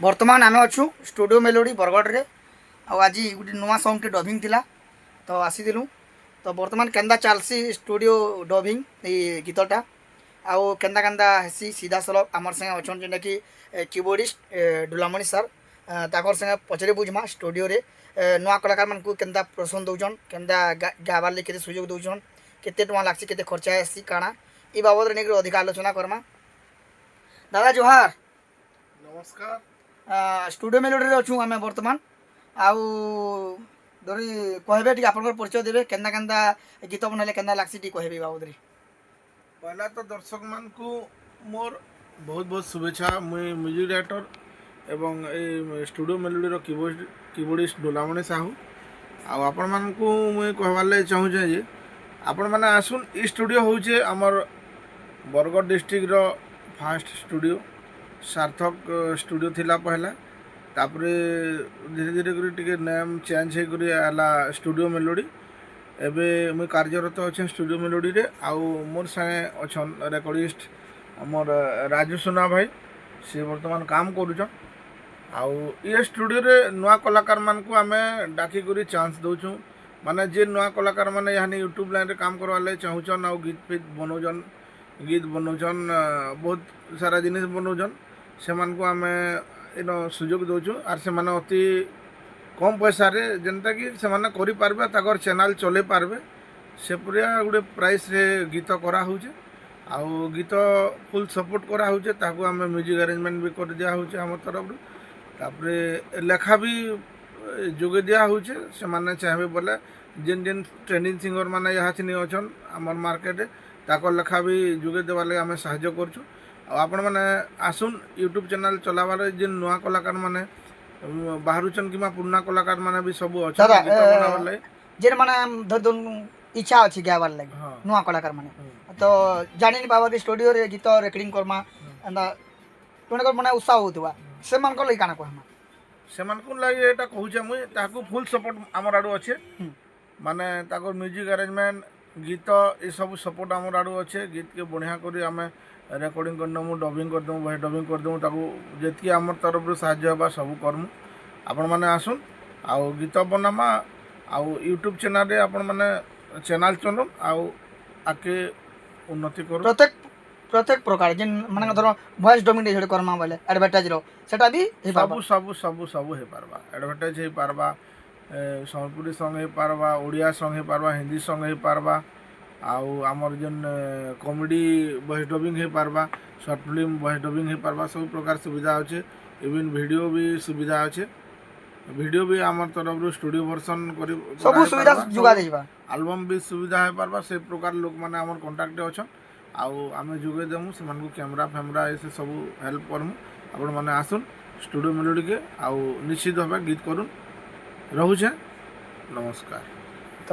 ବର୍ତ୍ତମାନ ଆମେ ଅଛୁ ଷ୍ଟୁଡ଼ିଓ ମେଲୋଡ଼ି ବରଗଡ଼ରେ। ଆଉ ଆଜି ଗୋଟେ ନୂଆ ସଙ୍ଗଟେ ଡବିଂ ଥିଲା ତ ଆସିଥିଲୁ। ତ ବର୍ତ୍ତମାନ କେନ୍ତା ଚାଲ୍ସି ଷ୍ଟୁଡ଼ିଓ ଡବିଂ ଏଇ ଗୀତଟା ଆଉ କେନ୍ତା କେନ୍ତା ହେସି, ସିଧାସଳଖ ଆମର୍ ସାଙ୍ଗେ ଅଛନ୍ ଯେନ୍ଟାକି କିବୋର୍ଡ଼ିଷ୍ଟ ଡୁଲାମଣି ସାର୍। ତାକର୍ ସାଙ୍ଗେ ପଚରି ବୁଝମା, ଷ୍ଟୁଡ଼ିଓରେ ନୂଆ କଳାକାରମାନଙ୍କୁ କେନ୍ତା ପ୍ରୋତ୍ସାହନ ଦଉଛନ୍, କେନ୍ତା ଗାବାର୍ ଲାଗି କେତେ ସୁଯୋଗ ଦଉଛନ୍, କେତେ ଟଙ୍କା ଲାଗ୍ସି, କେତେ ଖର୍ଚ୍ଚା ଆଏସି, କାଣା, ଇ ବାବଦରେ ନେଇକରି ଅଧିକା ଆଲୋଚନା କର୍ମା। ଦାଦା, ଜୁହାର। ନମସ୍କାର। ଷ୍ଟୁଡ଼ିଓ ମେଲୋଡ଼ିରେ ଅଛୁ ଆମେ ବର୍ତ୍ତମାନ। ଆଉ ଧରି କହିବେ ଟିକେ, ଆପଣଙ୍କର ପରିଚୟ ଦେବେ, କେନ୍ତା କେନ୍ତା ଗୀତ ବନେଇଲେ କେନ୍ତା ଲାଗ୍ସି, ଟିକେ କହିବେ ଏ ବାବଦରେ। ପହିଲା ତ ଦର୍ଶକମାନଙ୍କୁ ମୋର ବହୁତ ବହୁତ ଶୁଭେଚ୍ଛା। ମୁଇଁ ମ୍ୟୁଜିକ୍ ଡାଇରେକ୍ଟର ଏବଂ ଏଇ ଷ୍ଟୁଡ଼ିଓ ମେଲୋଡ଼ିର କିବୋର୍ଡ଼ିଷ୍ଟ ଡୋଲାମଣି ସାହୁ। ଆଉ ଆପଣମାନଙ୍କୁ ମୁଇଁ କହିବାର୍ ଲାଗି ଚାହୁଁଛେ ଯେ ଆପଣମାନେ ଆସୁନ୍। ଇ ଷ୍ଟୁଡ଼ିଓ ହଉଛେ ଆମର୍ ବରଗଡ଼ ଡିଷ୍ଟ୍ରିକ୍ଟର ଫାଷ୍ଟ ଷ୍ଟୁଡ଼ିଓ। ସାର୍ଥକ ଷ୍ଟୁଡ଼ିଓ ଥିଲା ପହିଲା। ତାପରେ ଧୀରେ ଧୀରେ କରି ଟିକେ ନେମ୍ ଚେଞ୍ଜ ହେଇକରି ହେଲା ଷ୍ଟୁଡ଼ିଓ ମେଲୋଡ଼ି। ଏବେ ମୁଇଁ କାର୍ଯ୍ୟରତ ଅଛେ ଷ୍ଟୁଡ଼ିଓ ମେଲୋଡ଼ିରେ। ଆଉ ମୋର୍ ସାଙ୍ଗେ ଅଛନ୍ ରେକର୍ଡ଼ିଷ୍ଟ ଆମର୍ ରାଜୁ ସୁନା ଭାଇ, ସେ ବର୍ତ୍ତମାନ କାମ କରୁଛନ୍। ଆଉ ଇ ଷ୍ଟୁଡ଼ିଓରେ ନୂଆ କଳାକାରମାନଙ୍କୁ ଆମେ ଡାକିକରି ଚାନ୍ସ ଦଉଛୁଁ। ମାନେ ଯେ ନୂଆ କଳାକାରମାନେ ଇହାନି ୟୁଟ୍ୟୁବ୍ ଲାଇନ୍ରେ କାମ କରବାର୍ ଲାଗି ଚାହୁଁଛନ୍ ଆଉ ଗୀତ ଫିତ୍ ବନଉଛନ୍, ଗୀତ ବନଉଛନ୍, ବହୁତ ସାରା ଜିନିଷ୍ ବନଉଛନ୍, ସେମାନଙ୍କୁ ଆମେ ଇନ ସୁଯୋଗ ଦଉଛୁଁ। ଆର୍ ସେମାନେ ଅତି କମ୍ ପଇସାରେ ଯେନ୍ଟାକି ସେମାନେ କରିପାରବେ, ତାଙ୍କର ଚ୍ୟାନେଲ୍ ଚଲେଇ ପାରବେ, ସେପରିଆ ଗୋଟେ ପ୍ରାଇସ୍ରେ ଗୀତ କରାହଉଛେ। ଆଉ ଗୀତ ଫୁଲ୍ ସପୋର୍ଟ କରାହଉଛେ ତାକୁ। ଆମେ ମ୍ୟୁଜିକ୍ ଆରେଞ୍ଜମେଣ୍ଟ ବି କରିଦିଆ ହଉଛେ ଆମ ତରଫରୁ। ତାପରେ ଲେଖା ବି ଯୋଗେଇ ଦିଆ ହଉଛେ। ସେମାନେ ଚାହିଁବେ ବୋଲେ ଯେନ୍ ଯେନ୍ ଟ୍ରେଣ୍ଡିଂ ସିଙ୍ଗର ମାନେ ଇହାଚିନି ଅଛନ୍ ଆମର୍ ମାର୍କେଟରେ, ତାକର୍ ଲେଖା ବି ଯୋଗେଇ ଦେବାର୍ ଲାଗି ଆମେ ସାହାଯ୍ୟ କରୁଛୁ। ଆଉ ଆପଣମାନେ ଆସୁନ୍। ୟୁଟ୍ୟୁବ୍ ଚ୍ୟାନେଲ୍ ଚଲାବାରେ ଯେନ୍ ନୂଆ କଳାକାରମାନେ ବାହାରୁଛନ୍ କିମ୍ବା ପୁରୁଣା କଳାକାରମାନେ ବି ସବୁ ଅଛନ୍ ଦାଦା, ଗୀତ ବନାବାର୍ ଲାଗି। ଯେନ୍ ମାନେ ଧରି ଦଉନ୍ ଇଚ୍ଛା ଅଛି ଗାଇବାର୍ ଲାଗି, ନୂଆ କଳାକାର ମାନେ ତ ଜାଣିନି ପାରବା କି ଷ୍ଟୁଡ଼ିଓରେ ଗୀତ ରେକର୍ଡ଼ିଂ କର୍ମା, ଏନ୍ତା ଜଣଙ୍କର ମନେ ଉତ୍ସାହ ହଉଥିବା, ସେମାନଙ୍କର ଲାଗି କାଣା କହେମା? ସେମାନଙ୍କୁ ଲାଗି ଏଇଟା କହୁଛେ ମୁଇଁ, ତାହାକୁ ଫୁଲ୍ ସପୋର୍ଟ ଆମର ଆଡ଼ୁ ଅଛେ। ମାନେ ତାଙ୍କର ମ୍ୟୁଜିକ୍ ଆରେଞ୍ଜମେଣ୍ଟ, ଗୀତ, ଏସବୁ ସପୋର୍ଟ ଆମର ଆଡ଼ୁ ଅଛେ। ଗୀତକେ ବଢ଼ିଆ କରି ଆମେ ରେକର୍ଡ଼ିଂ କରିନେମୁ, ଡବିଂ କରିଦେମୁ, ଭଏସ୍ ଡବିଂ କରିଦେମୁ। ତାକୁ ଯେତିକି ଆମର ତରଫରୁ ସାହାଯ୍ୟ ହେବା ସବୁ କର୍ମୁ। ଆପଣମାନେ ଆସୁନ୍ ଆଉ ଗୀତ ବନାମା। ଆଉ ୟୁଟ୍ୟୁବ୍ ଚ୍ୟାନେଲ୍ରେ ଆପଣମାନେ ଚ୍ୟାନେଲ୍ ଚଲୁନ୍ ଆଉ ଆଗ୍କେ ଉନ୍ନତି କରୁନ୍। ପ୍ରତ୍ୟେକ ପ୍ରତ୍ୟେକ ପ୍ରକାର ଯେନ୍ ମାନେ ଧର ଭଏସ୍ ଡବିଂ ସେଠି କର୍ମା ବୋଇଲେ ଆଡ଼ଭର୍ଟାଇଜ୍ର ସେଟା ବି ହେଇପାରବା? ସବୁ ସବୁ ସବୁ ସବୁ ହେଇପାରବା। ଆଡ଼ଭର୍ଟାଇଜ୍ ହେଇପାରବା, ସମ୍ବଲପୁରୀ ସଙ୍ଗ୍ ହେଇପାରବା, ଓଡ଼ିଆ ସଙ୍ଗ୍ ହେଇପାରବା, ହିନ୍ଦୀ ସଙ୍ଗ୍ ହେଇପାରବା, ଆଉ ଆମର ଯେନ୍ କମେଡ଼ି ଭଏସ୍ ଡବିଂ ହେଇପାରବା, ସର୍ଟ ଫିଲ୍ମ ଭଏସ୍ ଡବିଂ ହେଇପାରବା। ସବୁ ପ୍ରକାର ସୁବିଧା ଅଛେ। ଇଭିନ୍ ଭିଡ଼ିଓ ବି ସୁବିଧା ଅଛେ। ଭିଡ଼ିଓ ବି ଆମର ତରଫରୁ ଷ୍ଟୁଡ଼ିଓ ଭର୍ସନ୍ କରି ସବୁ ସୁବିଧା ଯୋଗା ଦେଇଯିବା। ଆଲବମ୍ ବି ସୁବିଧା ହେଇପାରବା। ସେ ପ୍ରକାର ଲୋକମାନେ ଆମର କଣ୍ଟାକ୍ଟରେ ଅଛନ୍ ଆଉ ଆମେ ଯୋଗେଇ ଦେମୁ ସେମାନଙ୍କୁ। କ୍ୟାମେରା ଫ୍ୟାମେରା ଏ ସେ ସବୁ ହେଲ୍ପ କରମୁ। ଆପଣମାନେ ଆସୁନ୍ ଷ୍ଟୁଡ଼ିଓ ମେଲୋଡ଼ିକେ ଆଉ ନିଶ୍ଚିତ ଭାବେ ଗୀତ କରୁନ୍। ରହୁଛେ, ନମସ୍କାର।